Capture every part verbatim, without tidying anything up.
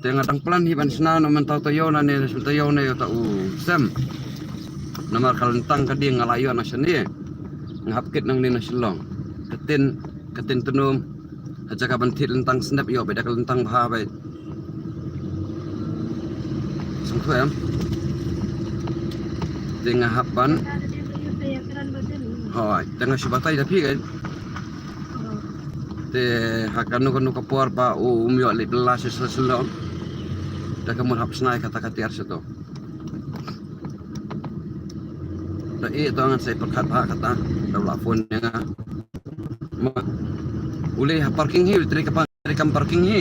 Te nga dang plan hi ban shna na mynta u taïew na ne, mynta taïew ne u ta u sem. Namar ka lyntang ka dieng nga la ïoh na shane. Nga hap kit nangne na Shillong. Ka tin, ka tin tnum. Ha jaka ban thied lyntang snep ïoh beit da ka lyntang bha beit. Sngewthuh em. Te nga hap ban. Hooid, te nga shu batai da phi kan. Te ha kano kano ka por ba u um ïoh leit bylla sha Shillong. Te ka mut hap shna ïa kata ka tiar sha to. Da ïa to ngan sa ïa pyrkhat bha kata. Da u la phone ïa nga. Ma, u leit ha parking hi, u trei ka parking, trei kam parking hi.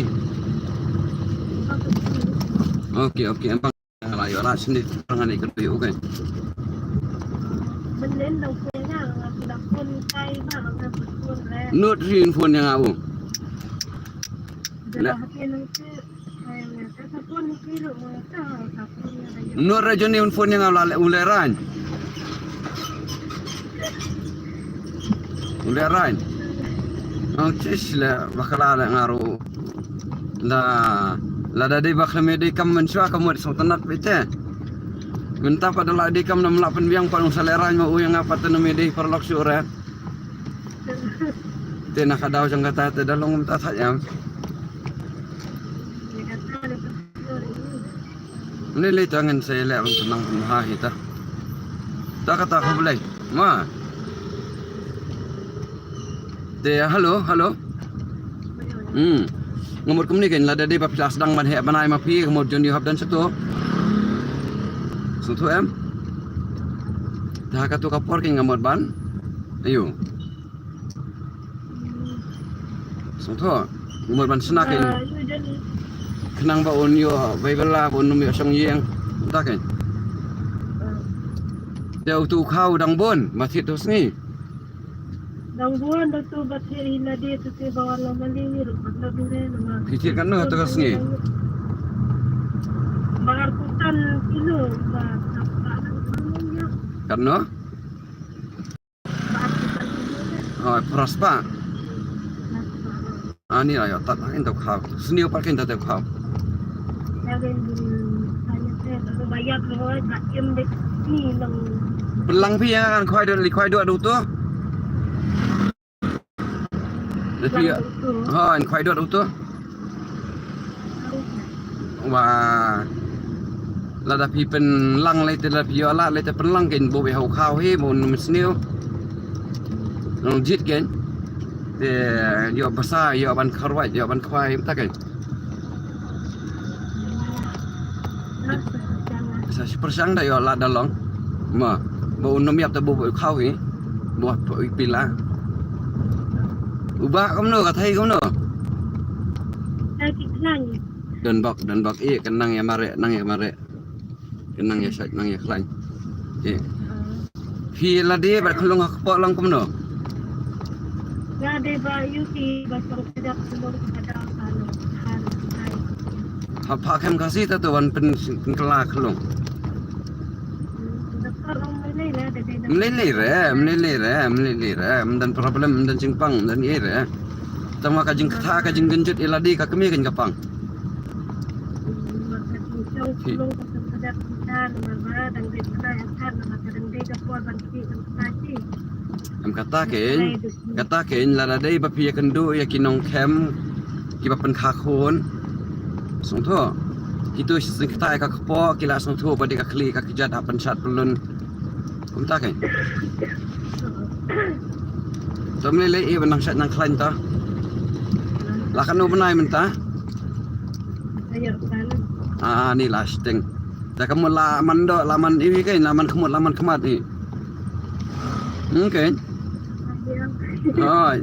Okay, okay, em pang la ïoh la sini ngan ïa kyrpad ïa u kan. Mynnin dang phone ïa nga, nga phone kai ba nga phone re. Not ri phone ïa nga u. Dah hati nang tu. Nur ra Johnny un phone ïa nga u la u leh rang. U leh rang. Ang cis le bakla le nga ruh. La, lada dei ba khlem dei kam mynshuwa ka mut sngewtynnat beit te. Mynta pat da la dei kam, nam lah pynbiang pat, ong sa leh rang ma u ïa nga pat te, nam dei paralok shuh re. Te na ka daw jong kata te da long mynta thait em. Lei lei ta ngan sa ïaleh ban pynang pynbha hi ta. Ta kata khublei ma. Te hello, hello. Hmm. Nga mut kumne kan, lada dei ba phi la sdang ban heh bnai ma phi, nga mut Johnny u hap don sha to. Sngewthuh em. Te ha katu ka por kan nga mut ban, aïu, sngewthuh, nga mut ban shna kan. Khnang ba un ïoh Baibl, la ba un ym ïoh shong ïing. Mynta kan. Te utu u khaw dang bun ba thied tu sngi. Dang bun, da tu ba thied hi lade tu te ba wan la mali ni ruh ba la bun re na ma. Phi thied katno ha tu ka sngi? Ba arphew tan kilo ba. Katno? Hooid, phra spah. Ani ayo tat in dau khaw. Sniew pat kin dau khaw. Pynlang phi ïa nga, khwai dot, li khwai dot uto. Hooid, khwai dot uto. Wa lada phi pynlang lei te, lada phi ïoh lad lei te pynlang kan, buh ïa u khaw hi, buh nym sniew. Nang jied kan. Te ïoh basa, ïoh ban kharwait, ïoh ban khwai mynta kan. Sa shi pyrshang da ïoh lad da long. Ma, buh nym ïap te buh, buh u khaw hi. Buh pila. U bah kumno, ka thei kumno? Don bok, don bok, eh, ka nang ïa mareh, nang ïa mareh. Ka nang ïa shait, nang ïa khlaiñ. Eh. Phi lade bad khlung ha kpoh long kumno? Lade ba ïu phi ba song kjat khlung ka da ka long. Ha pha kem Khasi ta to wan pyn, pynkylla khlung. Mlei lei re, mlei lei re, mlei lei re, ym don problem, ym don jingpang, ym don ei re. Tang ma ka jingkthah, ka jingkynjut ïa lade ka kmie kan ka pang. Em kata kein, kata kein lada dei ba phi ïakynduh ïa ki nongkhem kiba pynkha khun. Sngewthuh. Kito sngewthuh ïa ka kpoh, ki la sngewthuh ba dei ka khlieh ka kjat ha pynshad pynlun. Kumta kein. To mlei lei, eh, ba nang shait nang khlaiñ ta. La katno bnai mynta? Ah, ni la shiteng. Da ka mut la man doh, la man iwi kein, la man khmut, la man khmat i. Hmm, kein. Hooid.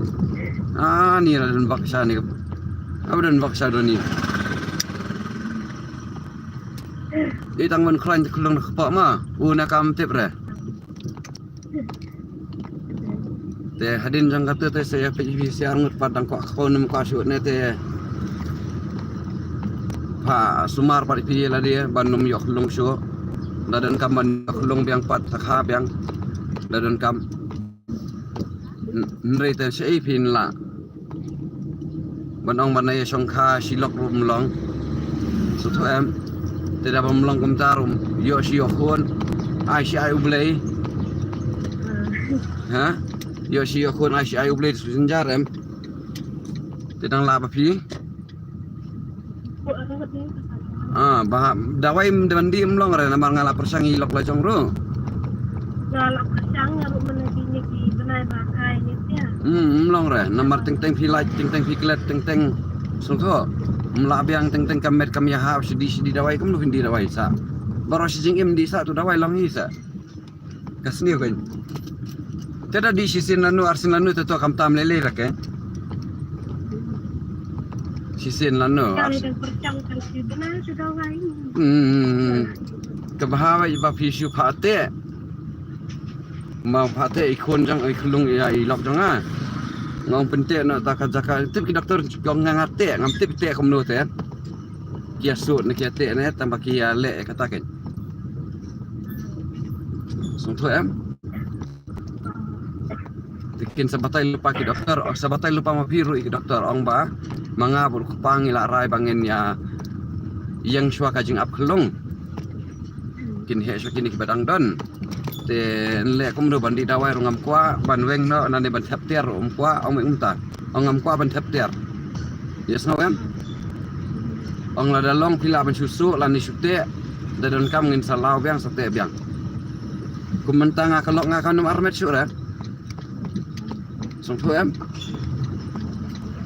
Ah, ni la don bak sha ni. Aba don bak sha don ni. I tang ban khlaiñ te khlung na kpoh ma. U na kam tip re. Te hadien jong kata te sa ïa peit phi sha arngut pat dang kwah khaw nym kwah shuh ne te. Pha sumar pat phi lade ban nym ïoh khlung shuh. Da don kam ban ïoh khlung biang pat ta kha biang. Da don kam. Hynrei te shaei phin lah ban ong ban ïa shongkha shi lok ruh ym long. Sngewthuh em. Te da bym long kumta ruh, ïoh shi ïoh khun, ai shi ai U Blei. Ha? Ïoh shi ïoh khun, ai shi ai U Blei, shu jynjar em. Te dang lah ba phi. Ah, ba dawai ym dei ban dih ym long re, namar nga la pyrshang ïa i lok la jong ruh. Nga la pyrshang nga ruh mynne ki ne ki bnai ba kai ne pia. Hmm, ym long re, namar teng teng phi lait, teng teng phi klet, teng teng sngewthuh. Ym lah biang teng teng kam met kam ïahap, shi dih shi dih dawai, kumno phin dih dawai sa. Baroh shi jingim dih sa tu dawai long hi sa. Ka sniew kein. Te da dih shisien lano arsien lano te to kam tam lei lei ra ke. Shisien lano. Ka dang pyrshang kan shi bnai shi dawai. Hmm. Ka bha ba phi shu phah teh. Ma phah teh i khun jong i khlung ïa i lok jong nga. Nga ong pynteh noh ta ka jaka, tip ki doktor jong nga nga teh, ngam tip teh kumno te. Ki ïa sut ne ki ïa teh ne, tang ba ki ïa leh kata kein. Sngewthuh em. Te kin sa batai lypa ki doktor, oh, sa batai lypa ma phi ruh ïa ki doktor, ong ba ma nga bad u kpa ngi la rai ba ngin ïa ïeng shuwa ka jingap khlung. Kin heh shuwa kine kiba dang don. Te yn leh kumno ban dih dawai ruh ngam kwah, ban weng noh, nane ban thep tiar ruh ym kwah, ong mei kumta. Ong ngam kwah ban thep tiar. Ïa sngew em? Ong lada long phi lah ban shu suk, lane shu teh. Da donkam ngin sa law biang, sa teh biang. Kum mynta nga ka lok nga kam nym armet shuh re. Sngewthuh em?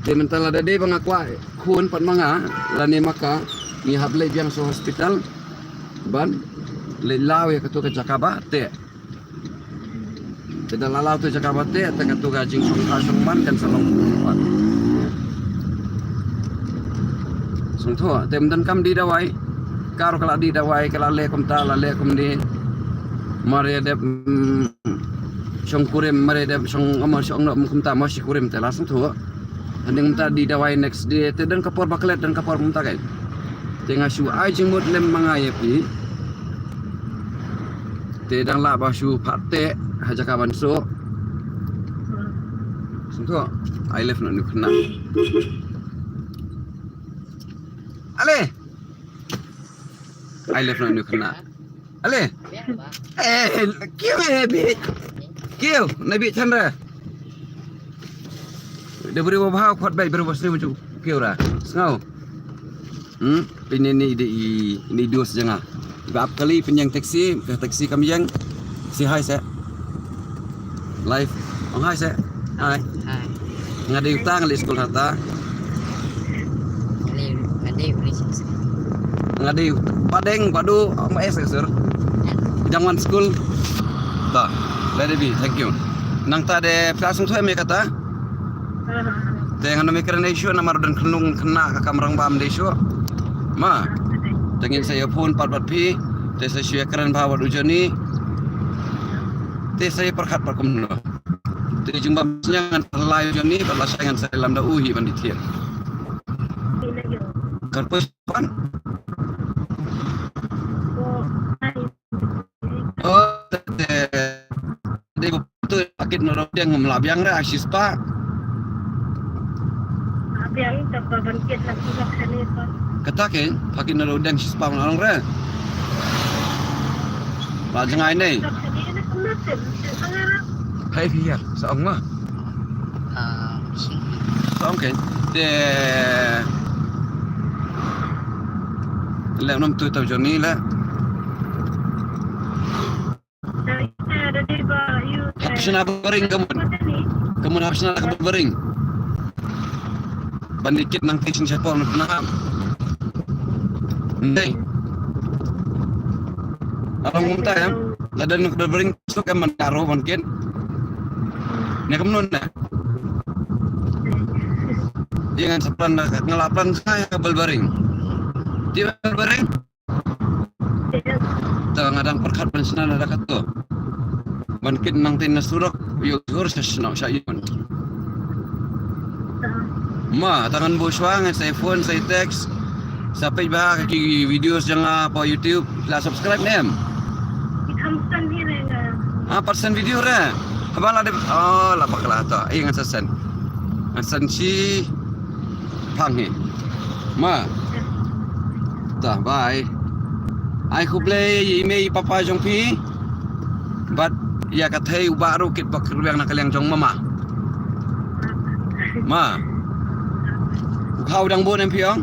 Te mynta lada dei ba nga kwah khun pat ma nga, lane ma ka, ngi hap leit biang sha hospital. Ban leit law ïa kato ka jaka ba teh. Te da la law tu jaka ba teh, te kato ka jingshongkha shongman kan sa long kumno pat. Sngewthuh, te ym donkam dih dawai. Ka ruh ka la dih dawai, ka la leh kumta, la leh kumne. Mar ïa dep, mm, shong kurim, mar ïa dep shong, amar shong noh kumta, mar shi kurim te la sngewthuh. Hynrei mynta dih dawai next day, te don ka por ba klet, don ka por mynta kein. Te nga shu ai jingmut lem ma nga ïa phi. Te dang lah ba shu phah teh ha jaka ban suk. Sngewthuh, ai lef noh ïa u khynnah. Ale. Ai lef noh ïa u khynnah. Ale. Eh, kiew eh, bit. Kiew, na bit chan re. Da briew ba bha khot beit, briew ba sniew ju kiew ra. Sngew. Hmm, pynne ni de i, ni dos jong nga. Ba ap kali pynïeng taxi, ka taxi kam ïeng. Si hi se. Live. Ong hi se. Hi. Hi. Nga dei uta, nga leit skul hata. Nga dei, nga dei uni shisha. Nga dei Padeng, Padu, ong ba es sur. Jang wan skul. Ta. Let it be. Thank you. Nangta de phi la sngewthuh em ïa kata? Te ngan ym ïakren ei shuh namar don khynnah khynnah ka kamram bam dei shuh. Ma. Te ngin sa ïa phone pat bad phi. Te sa shu ïakren bha bad u Johnny. Te sa ïa pyrkhat pat kumno. Te jingbam sniang ngan sa lai u Johnny bad lashai ngan sa lam da u hi ban dei thied. Kan poi pan. Oh, te, te, te, tu, akit na rodiang ngam lah biang re, ashi spah. Biang, tak ba ban kit na surok sini, pa. Kata ke, akit na rodiang shi spah ngan ong re. Ba jngai nei. Surok sini, na kumna sim, sim angara. Hai, biar, sa ong ma. Ah, sini. Sa ong ke, te, le nom tu tau Johnny le. Hap shna ba ring ka mut. Ka mut hap shna ka ba ring. Ban dikit nang te shin shapor na hap. Ndai. Abang kumta ya. Lada nuk da ba ring suk em man karo ban kit. Ne kam nun ne. Ïa ngan sa plan da nga la plan sa ya ka bal ba ring. Ti bal ba ring. Ta nga dang pyrkhat ban shna lada kato. Ban kit nang te na surok, ïoh jhur sha shnong sha ïun. Ma, ta ngan buh shuwa ngan sa phone, sa text. Sa peit ba ka ki videos jong nga pa YouTube, la subscribe ne em? Ah, percent video re. Haba la de, oh, la bakla to. Ai ngan sa send. Ngan send shi phang hi. Ma. Ta, bye. Ai khublei ïa i mei i papa jong phi. Bad ïa ka thei u bah ruh kit bok ruh ïa na ka liang jong mama. Ma. U khaw dang bun em phi ong?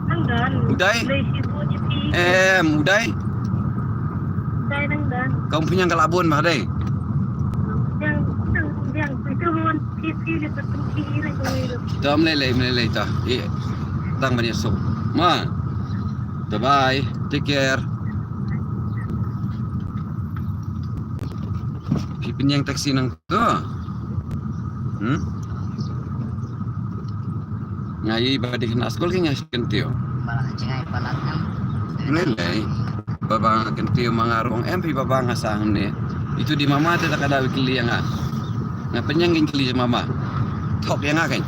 Dang don. U dei? Lei shi bun ïa phi. Em, u dei? U dei dang don. Ka um pynïang ka la bun ma dei? Yang, yang, yang, itu bun. Phi, phi, lei pateng phi, lei pateng. Ta, ym lei lei, ym lei lei ta. Eh, tang ban ïasuk. Ma. Ta bye. Take care. Phi pynïang taxi nangta. Hmm? Nga ïohi ba dei khynnah skul ki nga kyntiew. Ba la jngai palat ngam. Ym lei lei. Ba ba nga kyntiew ma nga ruh ong em phi ba ba nga sah hangne. Itu dei mama te da ka daw kylli ïa nga. Nga pynïang kein kylli jong mama. Thok ïa nga kein.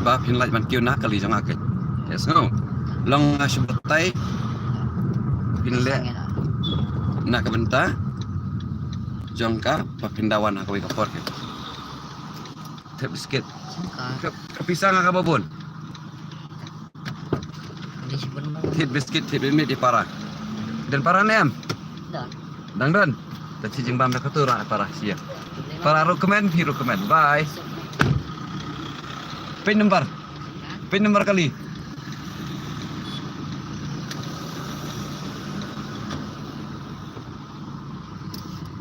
Ba phin lait ban kiew na kali jong nga kein. Yes, no. Long nga shu batai. Phin leh na ka bynta jong ka ba phin da wan ha kawei ka por kein. Thep biskit. Ka, ka pisa nga kaba bun. Thied biskit, thied bynmiet ïa para. Don para ne em? Don. Dang don. Ta shi jingbam da katu ra para sia. Para ruh kmen, phi ruh kmen. Bye. Pin number. Pin number kali.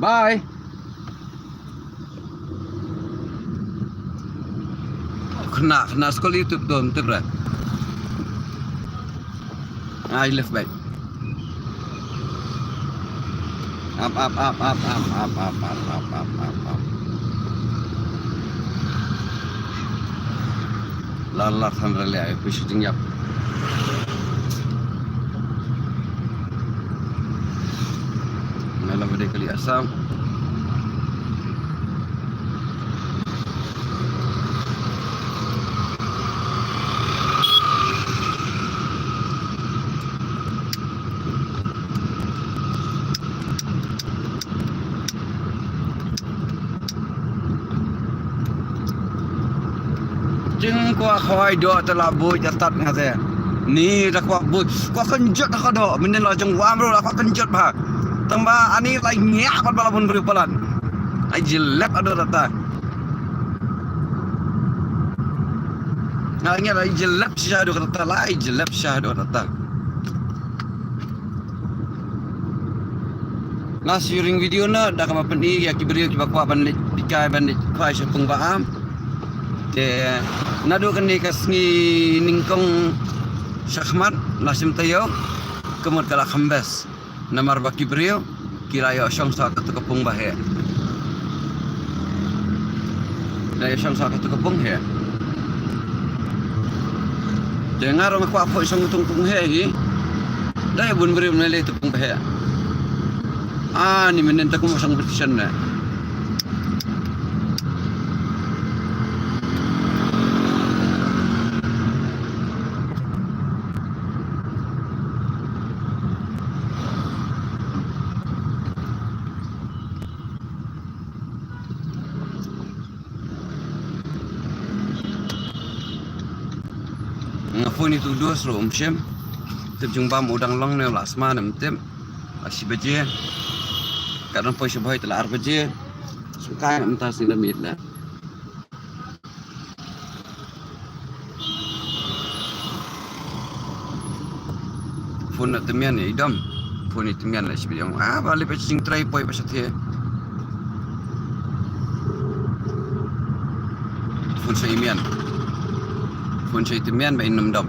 Bye. Khynnah, khynnah skul YouTube dom tip ra. Ai left back. Ap, ap, ap. La la than ra le ai push jing yap. Nga la bade kali Assam. Jingkwah khwai doh te la buit da tat nga te. Ni da kwah buit. Kwah kynjot ha ka doh. Mynnin la jong wam ruh la kwah kynjot bha. Tang ba ani la ngiah pat ba la bun briew palat. Ai jilep ado rata. Nga ngiah la ai jilep sha ado rata la ai jilep sha ado rata. Last viewing video na da kaba pyni ïa ki briew kiba kwah ban leit pikai ban leit khwai sha pung ba am. Te naduh kane ka sngi nyngkong shakhmat la shim taïew ka mut ka la kham best. Namar ba ki briew ki la ïoh shong sha katu ka pung ba heh. Da ïa shong sha katu ka pung heh. Te nga ruh nga kwah poi shong katu ka pung heh hi. Da ïa bun briew ne lei tu pung ba heh. Ani mynnin ta kum shong bit shen ne. Nga phone ïa u Dos ruh um shim. Tip jingbam u dang long ne u la sma ne ym tip. Ar shi baje. Ka dang poi sha Bhoi te la ar baje. Sngewkai mynta sngewdam ïa la. Phone na tymmen ïa i dom. Phone ïa tymmen la shi ba ong. Ah, ba lip jingtrei poi ba sha the. Phone sha i mian. Phone sha i tymmen ba in ym dom.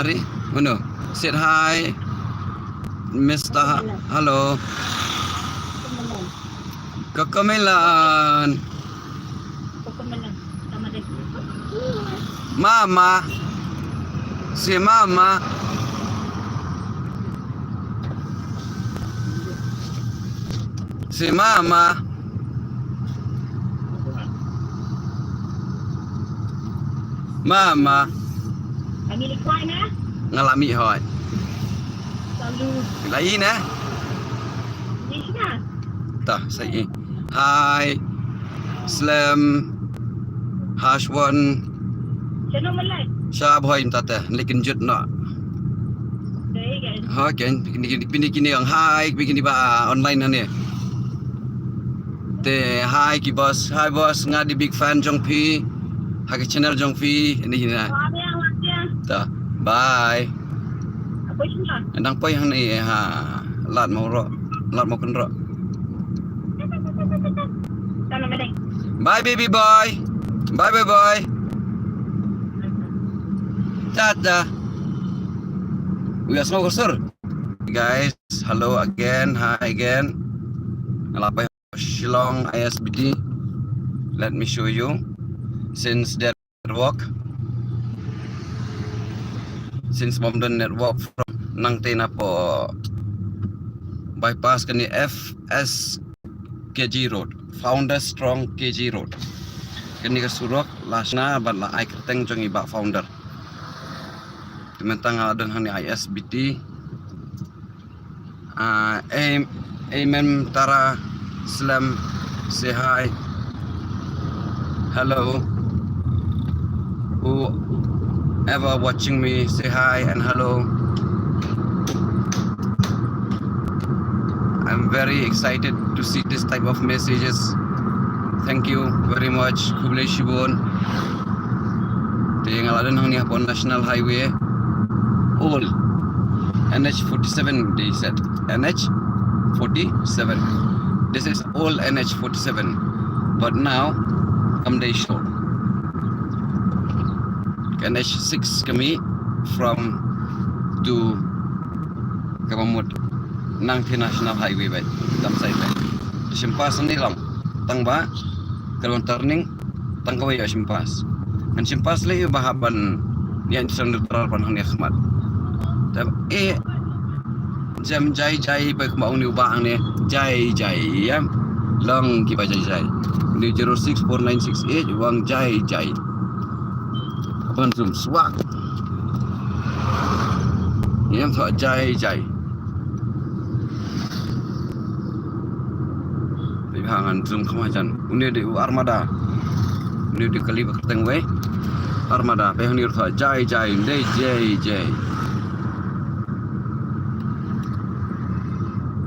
Ari, uno. Said hi. Mister Ha-, hello. Cocomelon. Mama. Si mama. Si mama. Mama. Nga la mih hoi. Lalu. Lain eh. Ni na. Tah, sa i. Hi. Slem. Hashwan. Sha bhoi mynta te, lekin jut noh. Ha, ken, pini kini, pini kini ang hai, pini kini ba, ah, online hangne. Te, hai ki boss, hai boss, nga dei big fan jong phi. Ha ka channel jong phi, ini hina. Ta, bye. Dang poi hangne, ha, lad mo ro, lad mo kun ro. Bye, baby boy. Bye, bye, bye. Tata. Uya, semua kusur. Guys, hello again. Hi again. Nga la poi Shillong I S B T. Let me show you. Since the network. Since bym don network from nangta na po bypass kane F S K G Road, Founder Strong K G Road. Kane ka surok la shna bad la ai kyrteng jong i bah Founder. Te mynta nga don hangne I S B T. Ah, Am-, Amen Tara Slem, say hi. Hello. Whoever watching me, say hi and hello. I'm very excited to see this type of messages. Thank you very much. Khublei shibun. Te nga la don hangne hapoh National Highway. Old N H forty-seven, they said. N H forty-seven. This is old N H forty-seven. But now, kam dei shuh. N H six ka mih from to kaba mut nangta National Highway beit, tam side beit. Shim pass ni long. Tang ba ka long turning, tang kawei ïa shim pass. Ngan shim pass lei ba hap ban ïa shan neutral ban hangne khmat. Te eh, jam jai jai ba kumba ong ni u bah hangne, jai jai, ïa. Long kiba jai jai. Ni zero six four nine six eight, u ong jai jai. Ban zoom swak. Ïa, thoh jai jai. Te ha ngan zoom kham hajan. Une dei u Armada. Une dei kali ba kyrteng wei. Armada, peit hangne ruh thoh jai jai, une jai jai.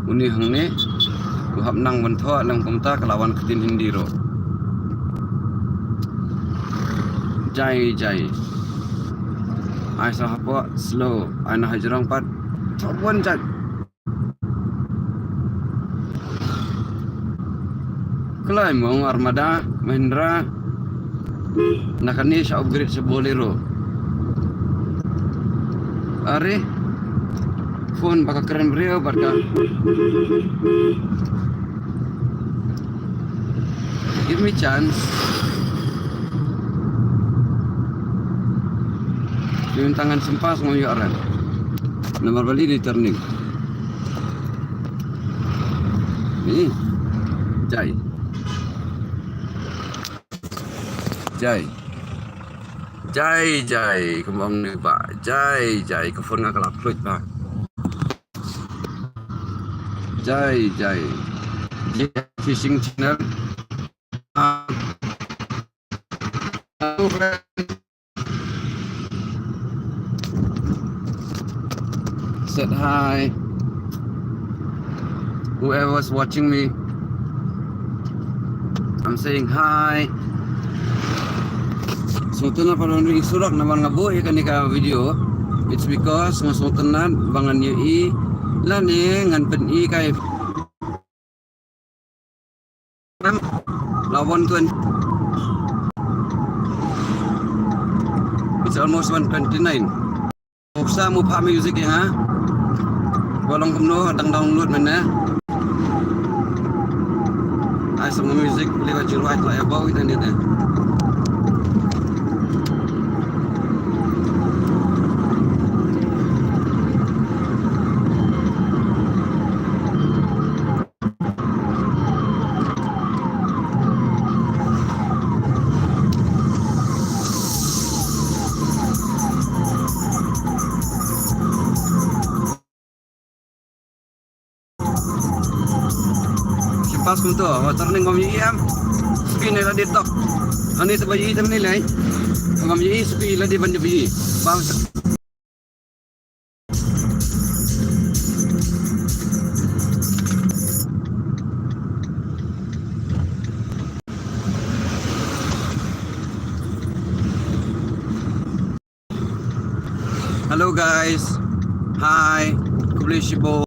Une hangne u hap nang ban thoh lang kumta ka la wan ktien Hindi ruh. Jai jai. Ai sa hapoh slow, ai na hajrong pat thoh bun jait. Kloi mo Armada, Mahindra. Na kane sa upgrade sa Bolero. Are phone ba ka kren briew bad ka. Give me chance. Yung tangan sempas ngam ïoh ran. Namar ba lei dei turning. Ni. Jai. Jai. Jai jai, kumba ong ni bah. Jai jai, ka phone nga ka la pluit bah. Jai jai. Jai Fishing Channel. Ah. Said hi. Whoever's watching me, I'm saying hi. Sngewtynnat pat ba ngi surok namar nga buh ïa kane ka video. It's because nga sngewtynnat ba ngan ïohi lane ngan pyni kai. La one twenty. It's almost one twenty-nine. Uksa mu pha music ïa nga. Ba long kumno dang download mynne. Ai sa music lei ba jiru ai tla ïa ba wi tang ïa te. Pas kumto, oh, turning bam ïam. Spin ïa la dei tok. Ani sa ba ïa tam ni lai. Bam ïohi shuh lade ban ïohi. Bam. Hello guys. Hi. Khublei shibun.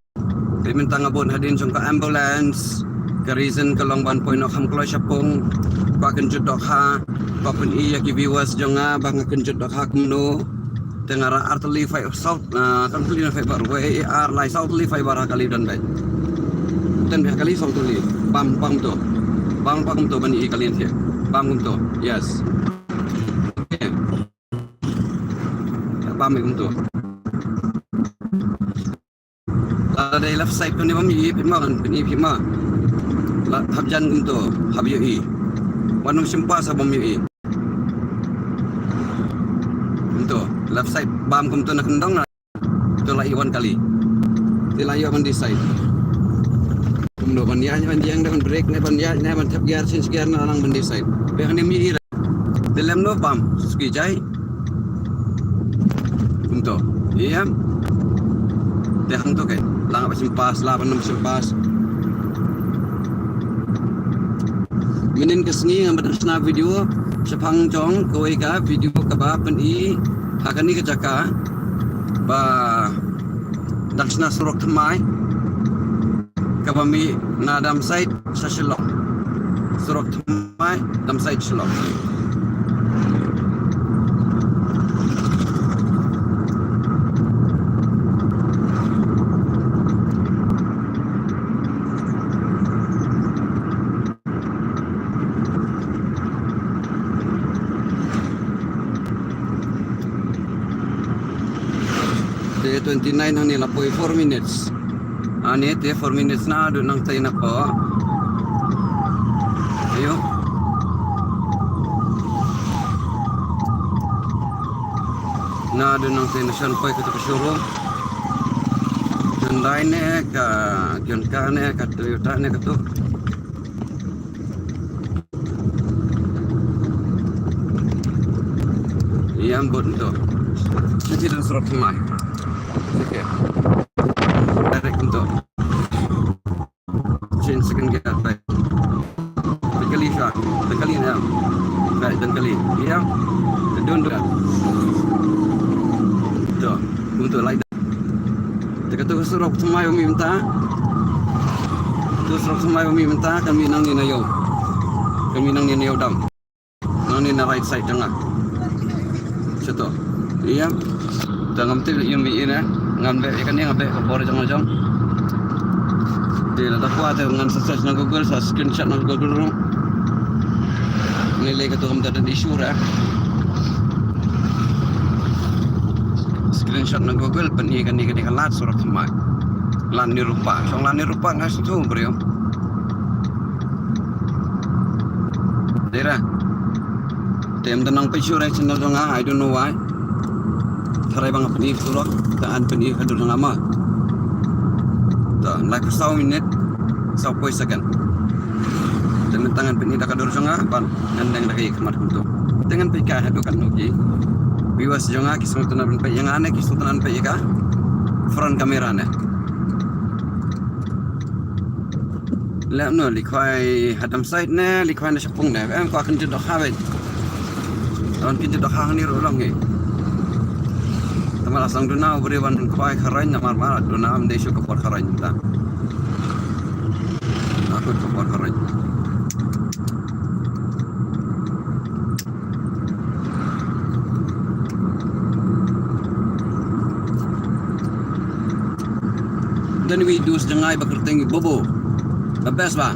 Te mynta nga bun hadien jong ka ambulance. Ka reason ka long ban poi noh kham kloi shaphrang. Kwah kynjut dohkha. Kwah pyni ïa ki viewers jong nga ba nga kynjut dohkha kumno. Te nga rah ar tylli fiber, saw, ah, kan tylli na fiber, wei ar lai saw tylli fiber ha kali don beit. Ten beit ha kali saw tylli. Bam, bam to. Bam, bam to ban i kali thiah. Bam kumto. Yes. Bam kumto. La dei left side tu ne bam ïohi phi ma kan pyni phi ma. La hap jan kumto hap ïohi. Wan nym shim pass hap bam ïohi. Kumto left side bam kumto na kyndong na. To la ïoh wan kali. Te la ïoh ban decide. Kumno ban ïa ban ïeng da ban brake ne ban ïa ne ban thep gear change gear na nang ban decide. Be hangne mi ira. Te lem no bam suki jai. Kumto. Ïa. Te hangto ke. Lang ba shim pass, la ban nym shim pass. Mynnin ka sngi nga ba dang shna video shaphang jong kawei ka video kaba pyni ha kane ka jaka ba dang shna surok thymmai. Kaba mih na Damsait sha Shillong. Surok thymmai Damsait Shillong. Te twenty nine hangne la poi four minutes. Hangne te four minutes naduh nangtei na pdeng. Ayo. Naduh nangtei na shan poi katu ka showroom. Hyundai ne ka, Hyundai ne ka, Toyota ne katu. Ïa, bud to. Siti dan surok thymmai. Sikit. Direct to. Change second gear. Dang kali sha. Dang kali na. Dang kali. Ïa. Dang dun dun. To. Kumto lai. Te katu ka surok thymmai ba mih mynta. Tu surok thymmai ba mih mynta, kan mih nangne na ïew. Kan mih nangne na ïew dam. Nangne na right side jong nga. Shato. Ïa. Te ngam tip ïa mih ïa ne. Ngan beh ïa kane, ngan beh ka bor jong nga jong. Te lada kwah te ngan sa search na Google, sa screenshot na Google ruh. Ngi leh katu kam da issue re. Screenshot na Google, pyni kane, kane ka lad surok thymmai. Lad Nirupa. Shong lad Nirupa nga sngewthuh briew. Dei re. Te ym don nang peit shuh re channel jong nga, I don't know why. Tharai ba nga pyni surok, te yn pyni ka dur jong nga ma. Te lai phew saw minit, saw phew second. Te mynta ngan pyni da ka dur jong nga, ban ngan deng da ka ïa ka mat kumto. Te ngan peit ka haduh katno ki viewers jong nga ki sngewtynnat ban peit ïa nga ne ki sngewtynnat ban peit ïa ka front camera ne. Leh no, li khwai ha Damsait ne, li khwai na shaphrang ne. Em, kwah kynjut dohkha beit. Don kynjut dohkha hangne ruh long hi. Tangba la sdang duna u briew ban khwai kharaiñ namar ba duna ym dei shuh ka por kharaiñ ta. Akut ka por kharaiñ. Don iwei i dost jong nga iba kyrteng i Bobo. Ba best ba.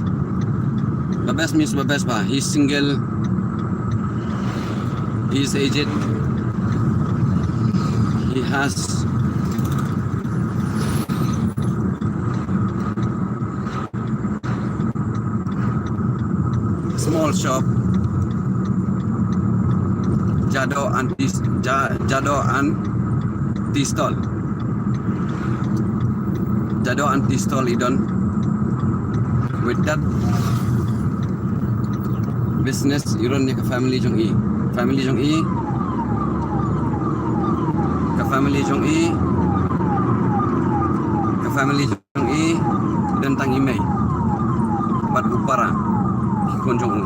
Ba best means ba best ba. He's single. He's aged. He has small shop, Jado and Tea, Ja-, Jado and Tea Stall. Jado and Tea Stall i don. With that business i run ïa ka family jong i. Family jong i family jong i, ka family jong i, don tang i mei bad u para, ki khun jong u.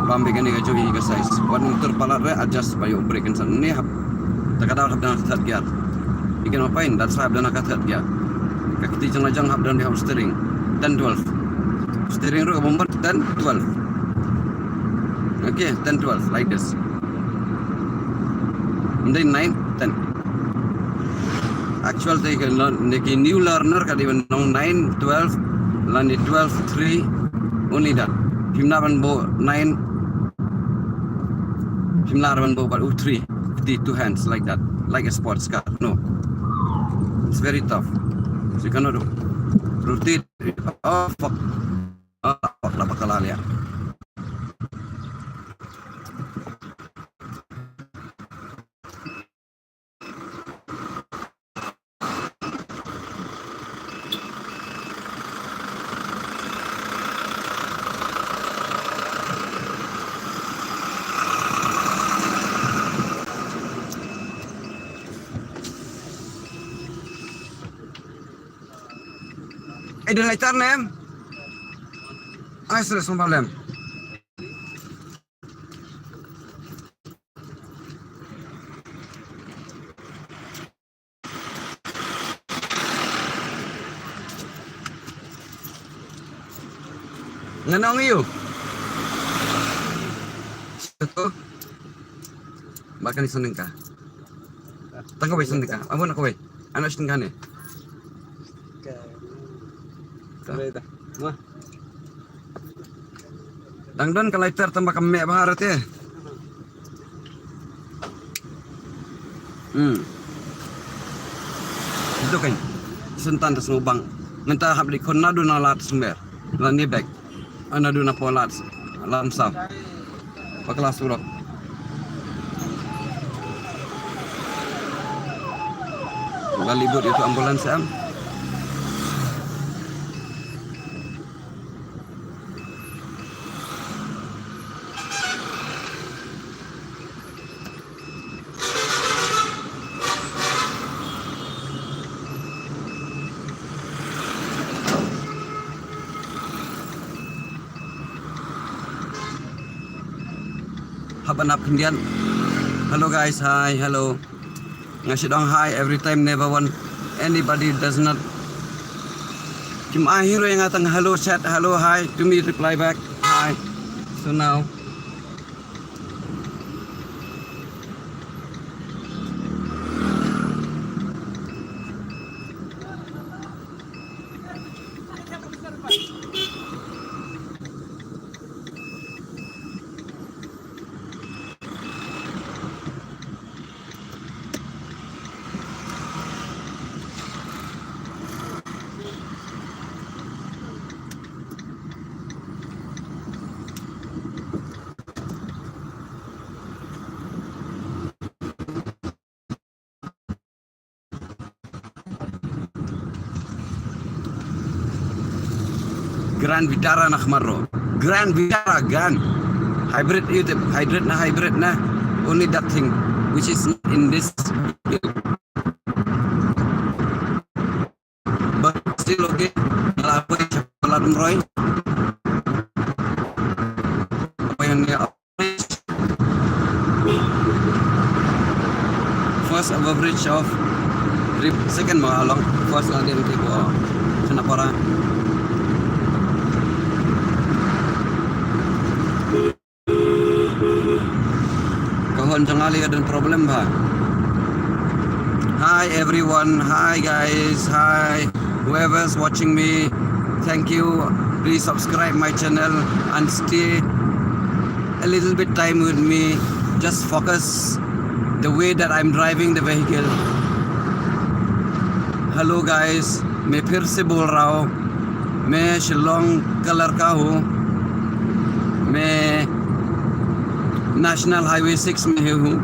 Bam bha kane ka jong i ka size. Wat nym tur palat re, adjust ba ïoh brake kan san. Ne hap, ta ka daw hap don ka third gear. You can find, that's why hap don ka third gear. Ka kti jong la jong hap don bha u steering. Ten twelve. Steering ruh ka bumper ten twelve. Okay, ten twelve, like this. Ym dei nine, ten. Actual te ka learn-, ne ki new learner ka dei ban long nine, twelve, lane twelve, three, only that. Phim lah ban buh nine, phim lah ban buh bad u three, with the two hands like that, like a sports car. No. It's very tough. So you cannot do. Rotate. Oh, fuck. Oh, fuck, la bakala liya. Eh, don lighter ne em? Ai, sudah sembah lem. Ngan ong ïa u. Satu. Ba kane sngewthuh ka. Tang kawei sngewthuh ka. Aba na kawei. Ana sngewthuh ka ne. Ka. Ka. Kawei ta. Ma. Dang don ka lighter tang ba ka meh bha te. Hmm. Ito kan. Sngewthuh ta sngewbang. Mynta hap leit khun naduh na lad sumber. Lane bek. Naduh na polat. Lam sam. Bakla surok. Ba leit bud ïa uto u ambulance em. Hap ban ap khyndiat. Hello guys, hi, hello. Nga shu ong hi every time, never want anybody does not. Kim ai hi ruh ïa nga tang hello chat, hello hi to me, reply back. Hi. So now. Grand Vitara na khmat ruh. Grand Vitara, Grand. Hybrid, ïa u tip, hybrid na, hybrid na. Only that thing which is not in this. But still okay. Ala poi chapalat mroi. Apa yang dia First overbridge of Rip, second ma along, first la dei ki ko Khanapara. Ka hon jong nga la don problem bha. Hi everyone, hi guys, hi whoever's watching me. Thank you. Please subscribe my channel and stay a little bit time with me. Just focus the way that I'm driving the vehicle. Hello guys, मैं फिर से बोल रहा हूँ, मैं शिलोंग का लड़का हूँ, मैं नेशनल हाईवे सिक्स में ही हूँ,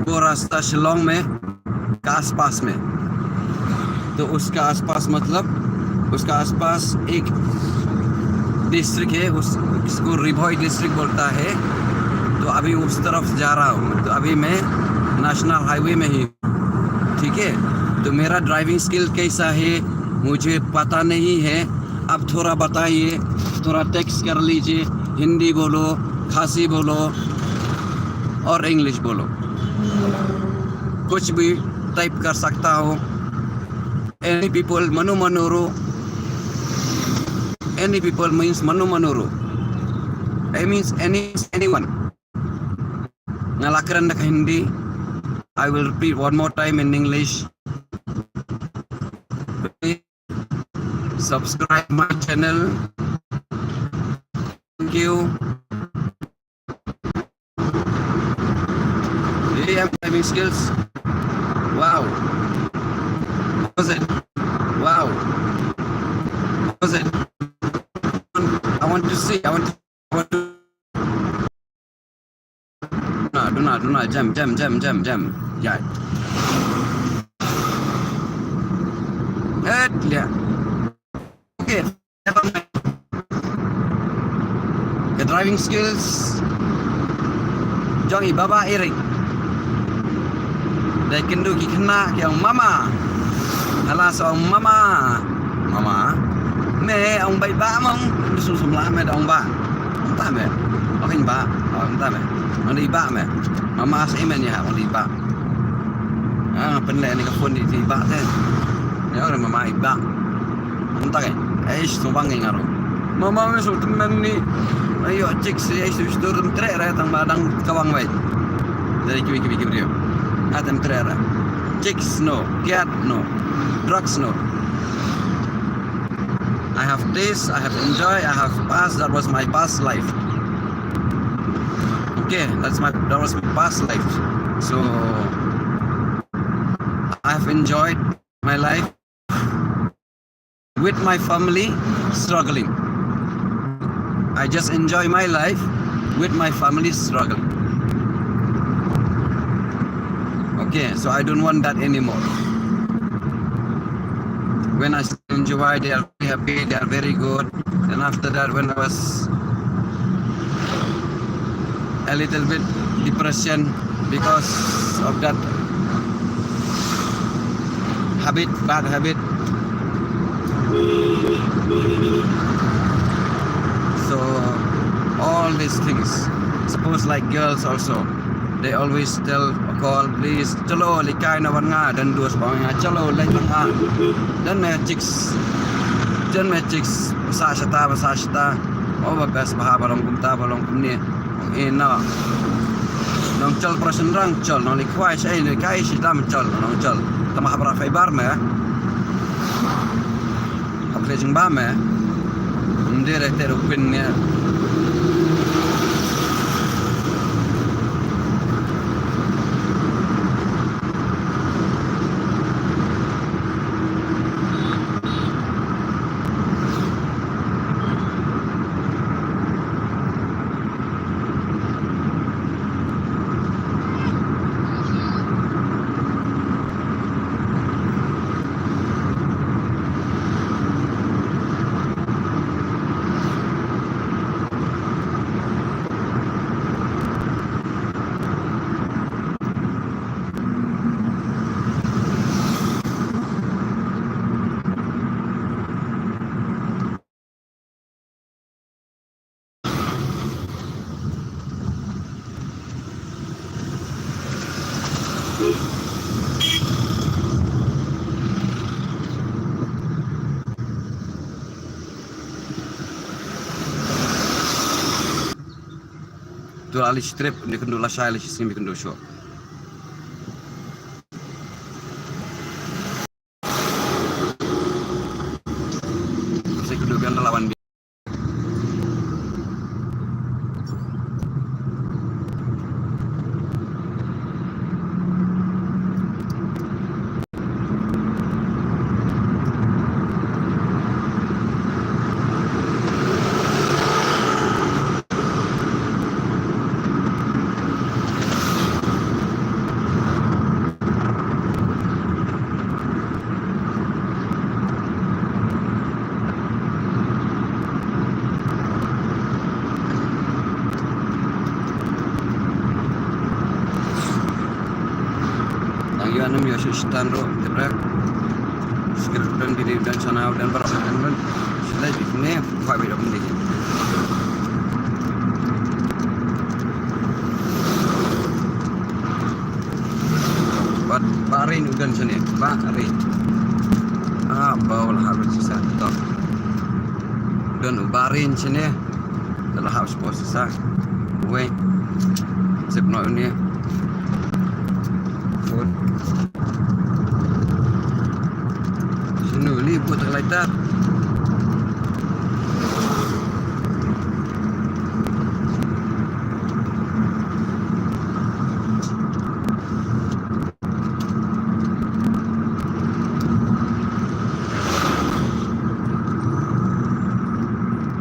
वो रास्ता शिलोंग में का आसपास में। तो उसका आसपास मतलब उसका आसपास एक डिस्ट्रिक्ट है, उस, उसको री भोई डिस्ट्रिक्ट बोलता है। तो अभी उस तरफ जा रहा हूँ। तो अभी मैं नेशनल हाईवे में ही हूँ, ठीक है। तो मेरा ड्राइविंग स्किल कैसा है, मुझे पता नहीं है। आप थोड़ा बताइए, थोड़ा टेक्स्ट कर लीजिए, हिंदी बोलो, खासी बोलो और इंग्लिश बोलो, कुछ भी टाइप कर सकता हूँ। Any people, Manu Manuru. Any people means Manu Manuru. I means any, anyone. Nga la kren da ka Hindi. I will repeat one more time in English. Please subscribe my channel. Thank you. Hey, I'm driving skills. Wow. Opposite. Wow. Opposite. I want to see. I want to. I want to. Duna, duna, duna. Jam, jam, jam, jam, jam. Yeah. Head, yeah. Okay. Ka driving skills jong i Baba Eric. Dei kynduh ki khynnah ki ong mama. Hala sa ong mama. Mama. Me ong bai ba mong. Sum sum la me da ong ba. Ong ta me. Ong ba. Ong ta me. Ong di ba me. Mama sa imen ya ong di ba. Ah, pynleh ni ka phone di di ba te. Ya ong mama i ba. Mynta ka, ai shu bang ngi ngaro. Mama me shu tymmen ni. Ayo chicks, ai shu shu tymmen tre re tang ba dang kawang wai. Dari kiwi kiwi kiwi. Atem tre re. Chicks no, kiat no, drugs no. I have taste, I have enjoy, I have past. That was my past life. Okay, that's my, that was my past life. So I have enjoyed my life with my family struggling. I just enjoy my life with my family struggling. Okay, so I don't want that anymore. When I enjoy, they are very happy, they are very good. And after that, when I was a little bit depression because of that habit, bad habit. So all these things, suppose like girls also, they always tell, call, please, chalo, likai na wan nga, dan dus bang nga, chalo, lai bang nga. Dan me chicks, dan me chicks, sa shata, sa shata. Oh, ba best, ba ha, ba long kumta, ba long kumne. Eh, no. Nong chal pra shynrang chal, nong li khwai shai, li kai shi dam chal, nong chal. Tama ha pra fai bar me. Hap kle jing ba me. Mde re te ru pin ne. Tu la li strip, ni kynduh lashai, li shisien kynduh shuh. Sa kynduh biang da la wan biang. Shu shitan ruh, tip re. Skir don bini don sana don barak don don. Sila di kene, kuat bini don bini. Bat barin udan sini, barin. Ah, bau lah harus sisa to. Don barin sini. Telah harus posisa. Wei. Sip no ini. Good. Sinu li buat terlaitar.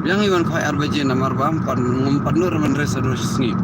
Biang iwan khoi ar baje namar ba ngam pat, ngam pat nur man res ado sngi.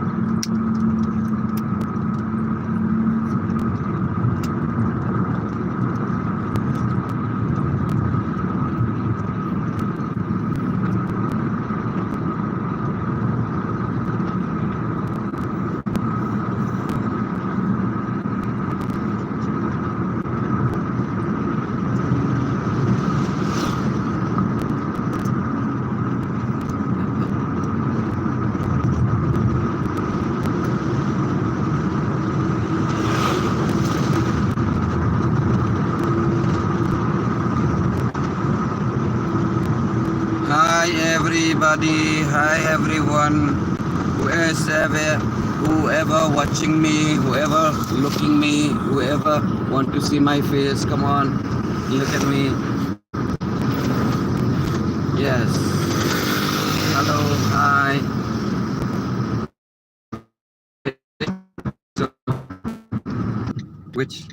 Hi everybody, hi everyone, who is ever, whoever watching me, whoever looking me, whoever want to see my face, come on, look at me. Yes. Hello, hi. Which?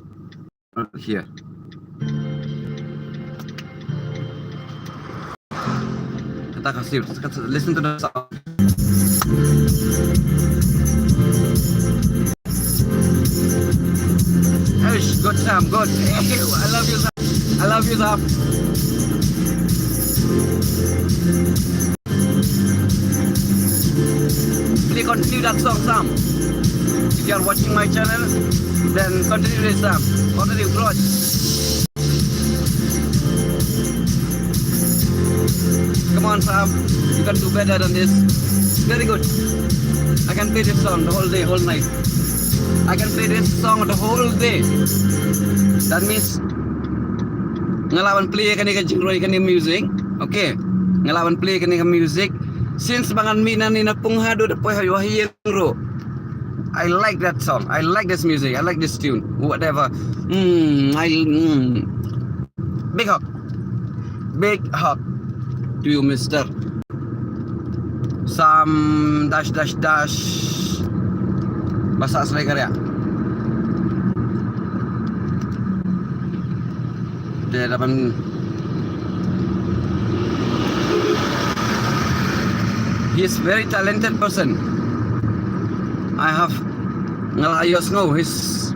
Not here. Kata kasih, listen to the sound. Eish, good Sam, good. I love you, Sam. I love you, Sam. Please continue that song, Sam. If you are watching my channel, then continue this, Sam. Continue, bro. Come on, Sam. You can do better than this. Very good. I can play this song the whole day, whole night. I can play this song the whole day. That means nga lah ban play kane ka jingroi kane music. Okay. Nga lah ban play kane ka music. Since ba ngan mih nangne na pung haduh da poi ha ïing ruh. I like that song. I like this music. I like this tune. Whatever. Mm, I, mm. Big hug. Big hug to you, mister Sam dash dash dash. Basa Selai Karya. Te laban. He is very talented person. I have, nga la ïohsngew, he's,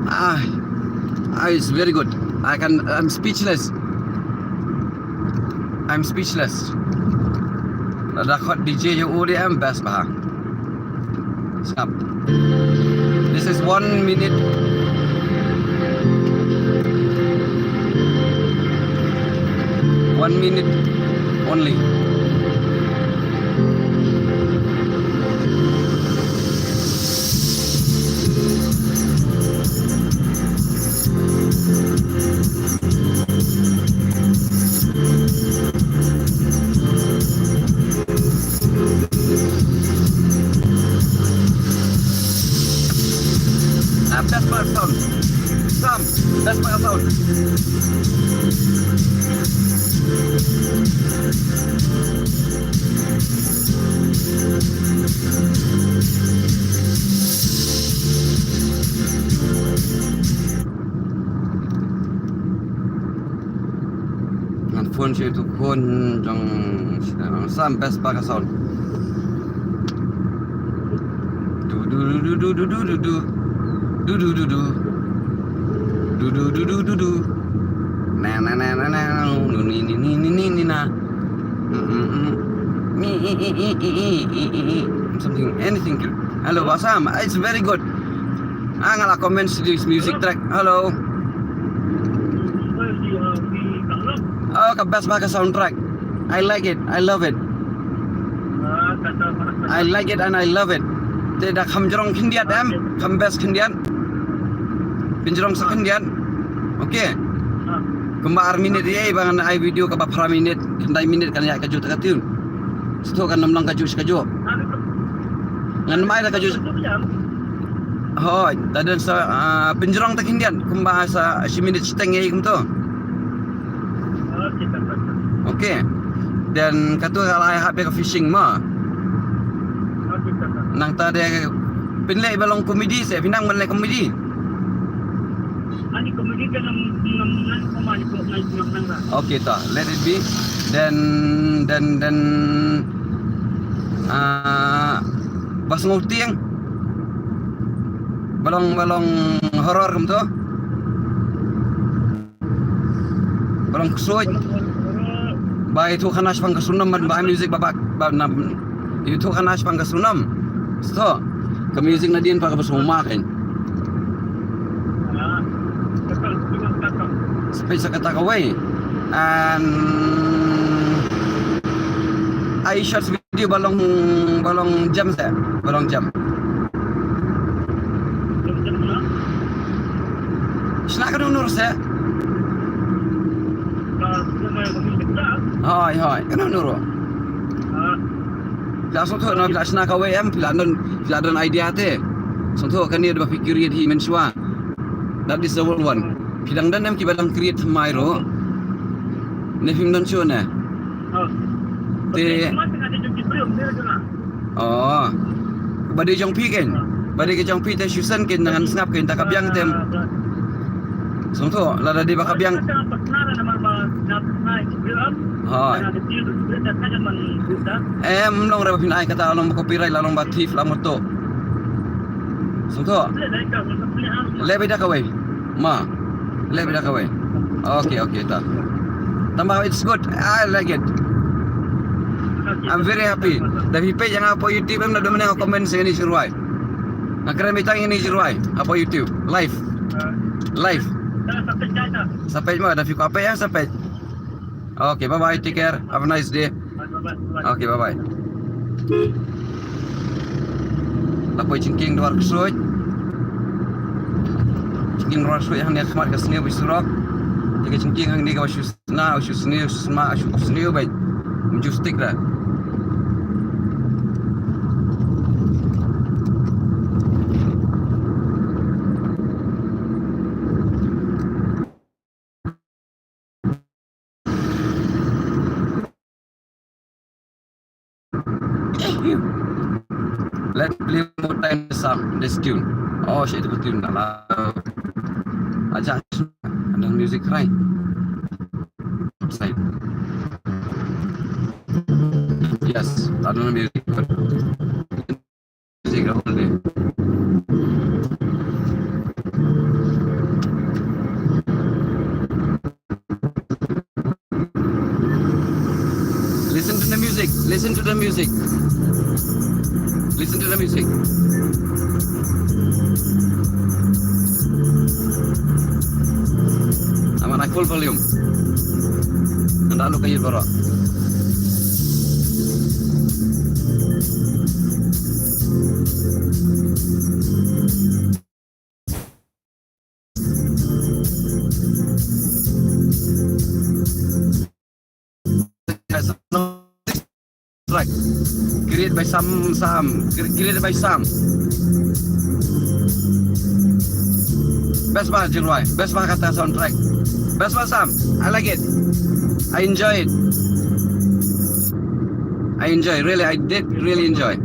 ah, ah, he's very good. I can, I'm speechless. I'm speechless. Lada khot D J ïa u dei em best bha. Stop. This is one minute. One minute only. Ah, best part sound. Sam, best part sound. Ngan phone sha u khun jong, Sam, best part ka sound. Du du du du du du du du. Du du du du. Du du du du du du. Na na na na na. Nu ni ni ni ni ni na. Mm, mm, mm. Mi i i i i i i i i. Something, anything. Hello, Sam. It's very good. Ah, nga la comment sha this music track. Hello. Oh, ka best bha ka soundtrack. I like it. I love it. I like it and I love it. Te da kham jrong khyndiat em, kham best khyndiat. Pynjrong sa khyndiat. Okay. Kumba ar minit ïa ba ngan ai video kaba phra minit, khyndai minit kan ïa kajuh ta ka tune. Sdang kan ym long kajuh kajuh. Ngan mai da kajuh. Hooid, ta don sa, ah, pynjrong ta khyndiat kumba sa shi minit shiteng ïa kumto. Okay. Then katu ka la hap ïa ka fishing ma. Nangta de pynleh ba long comedy se, pynang ban leh comedy. Ani comedy ka nam nam nan ko ma ni ko nan nam nan la. Okay ta, let it be. Then then then ah, ba sngewtieng. Ba long ba long horror kumto. Ba long ksuid. Ba ïathuh khana shaphang ka Sur Nam ban ba music ba bak ba nam. Ïathuh khana shaphang ka Sur Nam. Sdang ka music nadien pat kaba sngewma kein. Sa peit sa kata kawei. And ai short video ba long ba long jam se, ba long jam. Shna ka dur se. Hooid hooid, ka dur. Phi la sngewthuh na, phi la shna kawei em, phi la don, phi la don idea te. Sngewthuh kane ba phi create hi mynshuwa. That is the old one. Phi dang don em kiba dang create thymmai ruh? Ne phim don shuh ne? Te. Oh. Ba dei jong phi kein. Ba dei ka jong phi te shu send kein, ngan sngap kein, ta ka biang te. Sngewthuh, lada dei ba ka biang. Hooid. Em, long re ba phin ai kata, long ba copyright la long ba thief la moto. Sngewthuh. Leh beit da kawei. Ma. Leh beit da kawei. Okay, okay ta. Tangba it's good. I like it. I'm very happy. Da phi peit ïa nga hapoh YouTube em, naduh mynne nga comment sha ine i jingrwai. Nga kren beit tang ine i jingrwai hapoh YouTube. Live. Live. Sa peit ma, da phi kwah peit em, sa peit. Okay, bye bye, take care, have a nice day. Okay, bye bye. La poi jingkieng dwar ksuid. Jingkieng dwar ksuid hangne ha khmat ka sniew ba surok. Te ka jingkieng hangne kaba shu sna, shu sniew, sma, shu sniew beit. Ym ju stick da. Let's play more time this song, this tune. Oh, shit, itu tune dah lah. Aja, ada music, right? Side. Yes, ada music. Listen to the music. Listen to the music. Listen to the music. I'm on a full volume. Nanda luka yut baroh. Track. Create by Sam Sam. Cre- Create by Sam. Best bha Jingrwai. Best bha kata soundtrack. Best bha Sam. I like it. I enjoy it. I enjoy, really, I did really enjoy.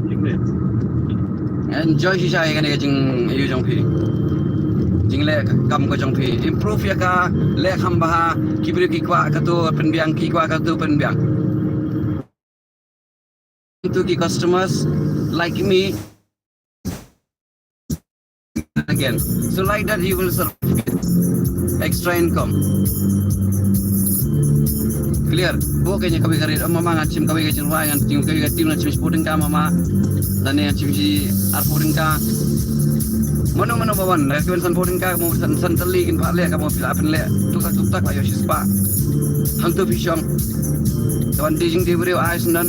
Enjoy shisha ïa kane ka jing ïa jong phi. Jingleh kam ka jong phi. Improve ïa ka, leh kham bha, ki briew ki kwah katu pynbiang, ki kwah katu pynbiang. To ki customers like me. Again. So like that you will serve extra income. Clear. Bok kane kawei ka rit, mama, ngan shim kawei ka jingrwai, ngan shim kawei ka tune, ngan shim shiphew tyngka, mama. Lane ngan shim shi arphew tyngka. Mano mano ba wan, la ka wan sanphew tyngka, ka mut san, san tylli kin phah leh, ka mut phi lah pynleh tuktak tuktak, la ïoh shispah. Hangto phi shong. Ka wan dei jingdei briew, ai sngewdon.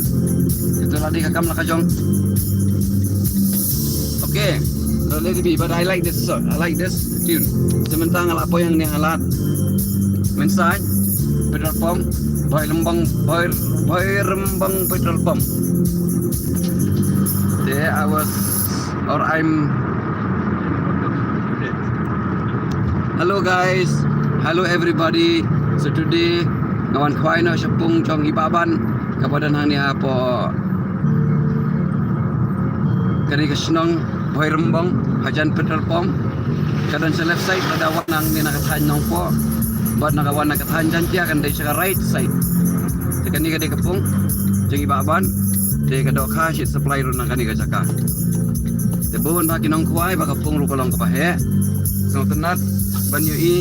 Ito la dei ka kam la ka jong. Okay. Not lazy bee, but I like this song. I like this tune. Sa mynta nga la poi hangne ha lad Mynsai petrol pump, Bhoirymbong, Bhoi, Bhoirymbong petrol pump. There I was, or I'm. Hello guys, hello everybody. So today nga wan khwai noh sha pung jong i Bah Ban kaba don hangne hapoh kane ka shnong Bhoirymbong, hajan petrol pump. Ka don sha left side, lada wan hangne na ka thaiñ Nongpoh, bad lada wan na ka thaiñ Jaiñtia kan dei sha ka right side. Te kane ka dei ka pung jong i Bah Ban. Te ka dohkha shit supply ruh na kane ka jaka. Te bun bah ki nongkhwai ba ka pung ruh ka long kaba heh. Sngewtynnat ban ïohi.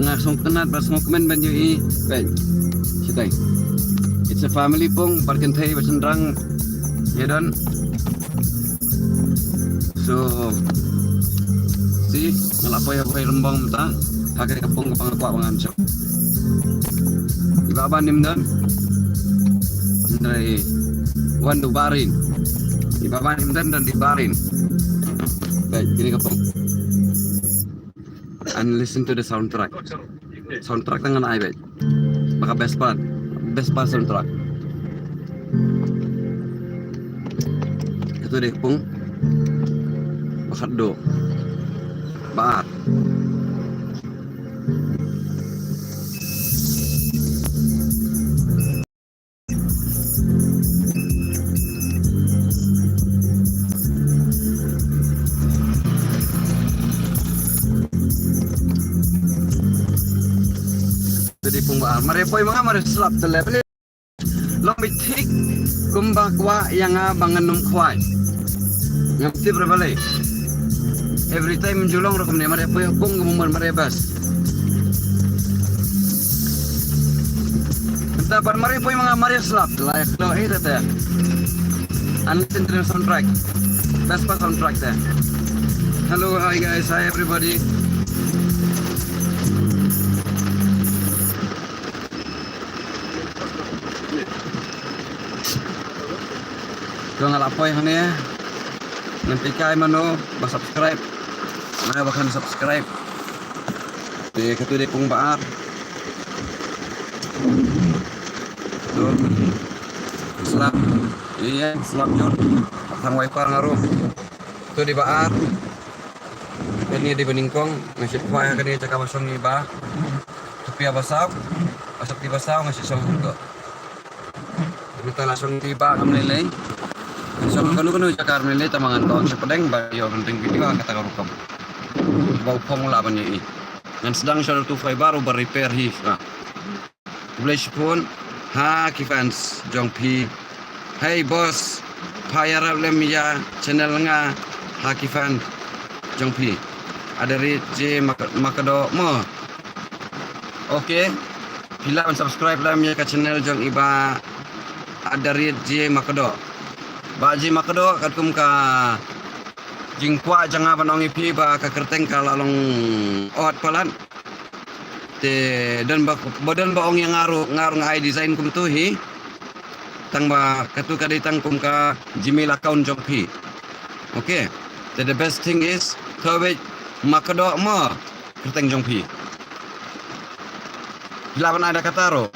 Nga sngewtynnat bad sngewkmen ban ïohi. Peit. Shitai. It's a family pung, bad kynthei bad shynrang. Ïa don. So, see, nga la poi ha Bhoirymbong mynta. Ha kane ka pung kaba nga kwah ba ngan shong. I Bah Ban im don. Hynrei wan da u Bahrain. I Bah Ban im don, don da u Bahrain. Peit, kane ka pung. And listen to the soundtrack. Soundtrack tang ngan ai beit. Ba ka best part. Best part soundtrack. Kato dei ka pung ba khatduh. Ba ar. Te dei pung ba ar. Mar ïa poi ma nga, mar ïa slap te leh. Long beit thik kumba kwah ïa nga ba ngan ym khwai. Ngam tip re balei. Every time ju long ruh kumne, mar ïa poi ha pung kumne, mar ïa best. Mynta pat mar ïa poi ma nga, mar ïa slap, la ïa kloi te te. And listen to the soundtrack. Best part soundtrack te. Hello, hi guys, hi everybody. Ko nga la poi hangne. Ngan peit kai mano ba subscribe. Mano ba khlem subscribe. Te kato dei pung ba ar. To. Slap. Ïa, slap jur. Thang wiper nga ruh. Kato dei ba ar. Kane dei ba nyngkong, nga shait khwai ha kane ka jaka ba shong i Bah. Thupia ba saw, ba shong ti ba saw, nga shait shong hangto. Mynta la shong ti Bah ngam lei lei. Shong kano kano jaka ngam lei lei, tangba ngan ong sha pdeng ba ïoh ban pynbiang video ha kata ka rukom. Ba u phong u lah ban ïohi. Ngan sdang sha two five bar uba repair hi. Khublei shibun ha ki fans jong phi. Hey boss, pha ïarap lem ïa channel nga ha ki fans jong phi. Adarit J Mak-, Makdoh mo. Okay. Phi lah ban subscribe lem ïa ka channel jong i Bah Adarit J Makdoh. Bah J Makdoh, katkum ka jingkwah jong nga ban ong ïa phi ba ka kyrteng ka la long ot palat. Te don ba, ba don ba ong ïa nga ruh, nga ruh nga ai design kumto hi. Tangba kato ka dei tang kum ka Gmail account jong phi. Okay. Te the best thing is, to beit Makdoh mo kyrteng jong phi. Phi lah ban ai da kata ruh.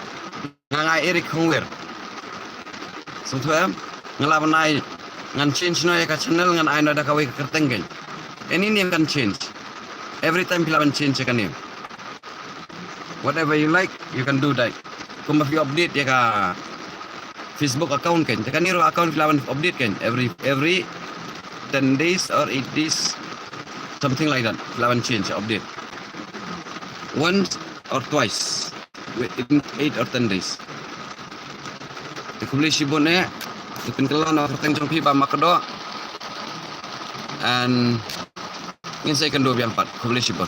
Nga, nga ai Eric Hongwir. Sngewthuh em? Nga lah ban ai, ngan change noh ïa ka channel, ngan ai noh da kawei ka kyrteng kein. Any name kan change. Every time phi lah ban change ïa ka name. Whatever you like, you can do that. Kumba phi update ïa ka Facebook account kein. Te kane ruh account phi lah ban update kein. Every, every ten days or eight days, something like that. Phi lah ban change, update. Once or twice. Within eight or ten days. Te khublei shibun eh. Te pynkylla noh kyrteng jong phi Bah Makdoh. And ngin sa ïakynduh biang pat. Khublei shibun.